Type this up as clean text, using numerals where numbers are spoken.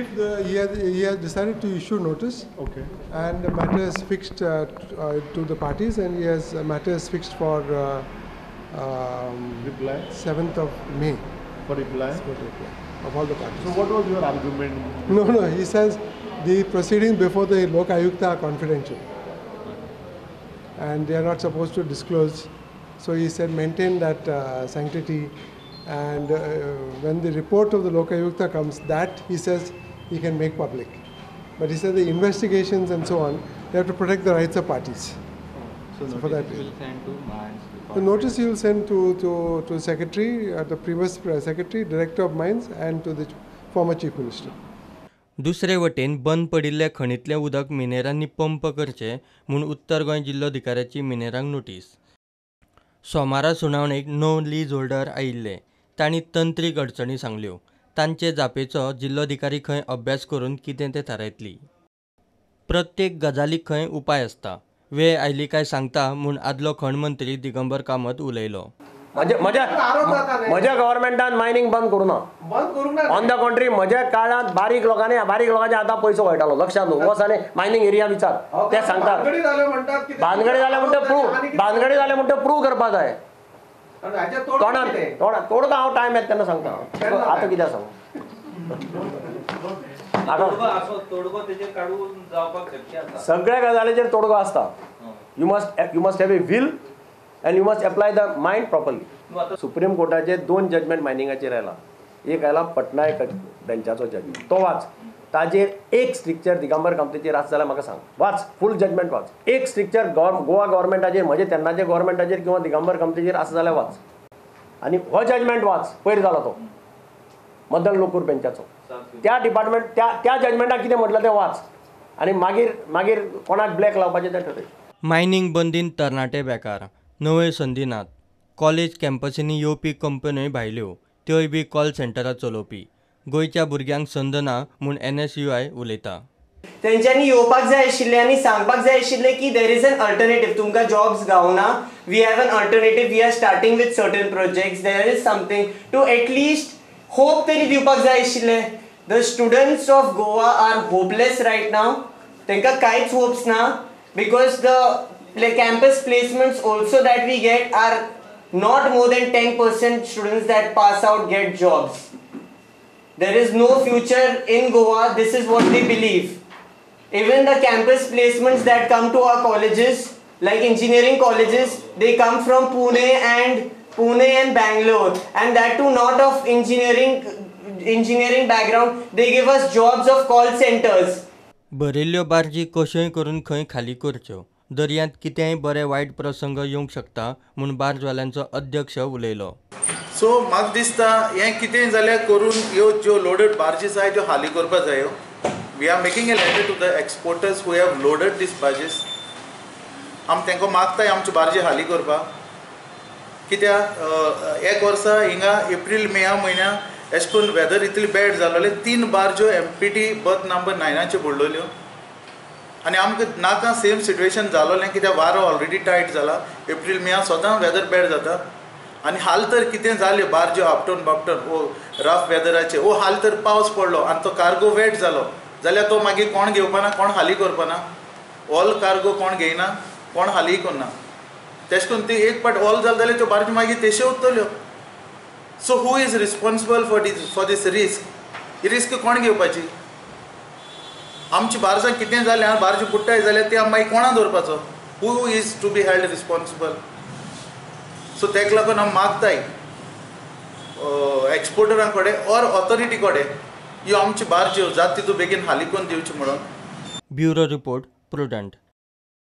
Brief, he has decided to issue notice. Okay. And the matter is fixed to the parties, and he has matter is fixed for reply 7th of May. For reply? For reply of all the parties. So what was your argument? No, no, he says the proceedings before the Lok Ayukta are confidential and they are not supposed to disclose. So he said maintain that sanctity, and when the report of the Lok Ayukta comes, that he says he can make public. But he said the investigations and so on, they have to protect the rights of parties. So So for that notice reason. will send to Mines The notice Department. he will send to secretary, the previous secretary, director of mines, and to the former chief minister. दुसरे वटेन बंद पडिल्ल्या खणींतलें उदक मिनेरांनी pump करचें म्हूण उत्तर Goa जिल्लोधिकाऱ्याची मिनेरांक notice. सोमारा सुनावणेक 9 lease holder आयिल्ले. तांणी तंत्रीक अडचणी सांगल्यो. तांचे जापेचो जिल्लोधिकारी खंय अभ्यास करून कितें तें थारायतली. प्रत्येक गजालीक खंय उपाय आसता. वेळ आयली काय सांगता म्हूण आदलो खण मंत्री दिगंबर कामत उलयलो. म्हज्या म्हज्या गव्हर्मेंटान मायनींग बंद करूं ना. बंद करूंक ना. ऑन the contrary, म्हज्या काळांत बारीक लोकांनी, बारीक लोकांच्या हातांत पयसो वयतालो. लक्षांत दवर, वच आनी मायनींग एरिया विचार, ते सांगतात. भानगडी जाल्यो म्हणटात कितें? भानगडी जाल्या म्हणटा प्रूव, भानगडी जाल्या म्हणटा प्रूव करपा जाय. आनी हाचें तोडगो तोंडान कितें? तोंडान तोडगो हांव टायम येता तेन्ना सांगता. केन्ना? आतां कित्याक सांगू? तोडगो आसो, तोडगो तेजेर काडून जावपाक शक्य आसा. सगळ्या गजालीचेर तोडगो आसता. You must have a will and you must apply the mind properly. Supreme कोर्टाचे 2 जजमेंट मायनिंगाचेर आयला. एक आयला पटनायक बेंचाचो जजमेंट, तो वाच. ताजेर एक स्ट्रिक्चर दिगंबर कामतीचेर आसा जाल्यार म्हाका सांग. वाच, फूल जजमेंट वाच. एक स्ट्रिक्चर गोवा गव्हर्मेंटाचेर, म्हजे तेन्नाचे गव्हर्मेंटाचेर किंवा दिगंबर कामतीचेर आसा जाल्यार वाच. आनी हो जजमेंट वाच, पयर जाला तो मदन लोकूर बेंचाचो. त्या डिपार्टमेंट त्या त्या जजमेंटाक कितें म्हटलां तें वाच आनी मागीर मागीर कोणाक ब्लॅक लावपाचें तें ठरय. मायनींग बंदीन तरणाटे बेकार, नव्यो संदी नात. कॉलेज कॅम्पसींनी येवपी कंपन्योय भायल्यो, त्योय बी कॉल सेंटरां चलोवपी. गोंयच्या भुरग्यांक संद ना म्हूण एनएसयूआय उलयता. तेंच्यांनी येवपाक जाय आशिल्लें आनी सांगपाक जाय आशिल्लें की there is an alternative. तुमकां जॉब्स गावना, we have an alternative, we are starting with certain projects, there is something to at least hope तरी दिवपाक जाय आशिल्लें. The students of Goa are hopeless right now. तांकां कांयच होप्स ना because the campus placements also that we get are not more than 10%. Students that pass out get jobs. There is no future in Goa. This is what they believe. Even the campus placements that come to our colleges, like engineering colleges, they come from Pune and Bangalore, and that too not of engineering background. They give us jobs of call centers. भरिल्ल्यो बार्जी कश्योय करून खंय खाली करच्यो. दर्यांत कितेंय बरे वायट प्रसंग येवंक शकता म्हूण बार्जवाल्यांचो अध्यक्ष उलयलो. सो म्हाका दिसता हें कितेंय जाल्यार करून ह्यो ज्यो लोडड बार्जीस आहाय त्यो हाली करपा जायो. We are making a letter to the exporters who have loaded these barges. आमी तांकां मागताय आमच्यो बार्जी हाली करपाक, कित्याक एक वर्सा हिंगा एप्रील मेया म्हयन्या एशें करून वेदर इतली बॅड जालोलें, तीन बार्ज्यो एमपीटी बर्थ नंबर 9आच्यो बुडलोल्यो. आनी आमकां नाका सेम सिट्युएशन जालोलें, कित्याक वारो ऑलरेडी टायट जाला. एप्रील मेया सदां वेदर बॅड जाता आनी हाल तर कितें जालें, बार्ज्यो आपटून बापटून वो रफ वेदराचे वो हाल तर पावस पडलो आनी तो कार्गो वेट जालो जाल्यार तो मागीर कोण घेवपाना, कोण हाली करपाना. ऑल कार्गो कोण घेयना, कोण हाली करना. तेश करून ती एक पाट ऑल जालें जाल्यार त्यो बार्ज्यो मागीर तेश्यो उरतल्यो. So who is responsible for this risk? He risk कोण घेवपाची? आमची बार्जां कितें जालें आनी बार्ज्यो बुडटाय जाल्यार ती आमी मागीर कोणा दवरपाचो? Who is to be held responsible? So तेका लागून आमी मागताय एक्सपोर्टरां कडेन ऑर ऑथॉरिटी कडेन, ह्यो आमच्यो बार्ज्यो जाता तितू बेगीन हाली करून दिवच्यो म्हणून. Bureau report, Prudent.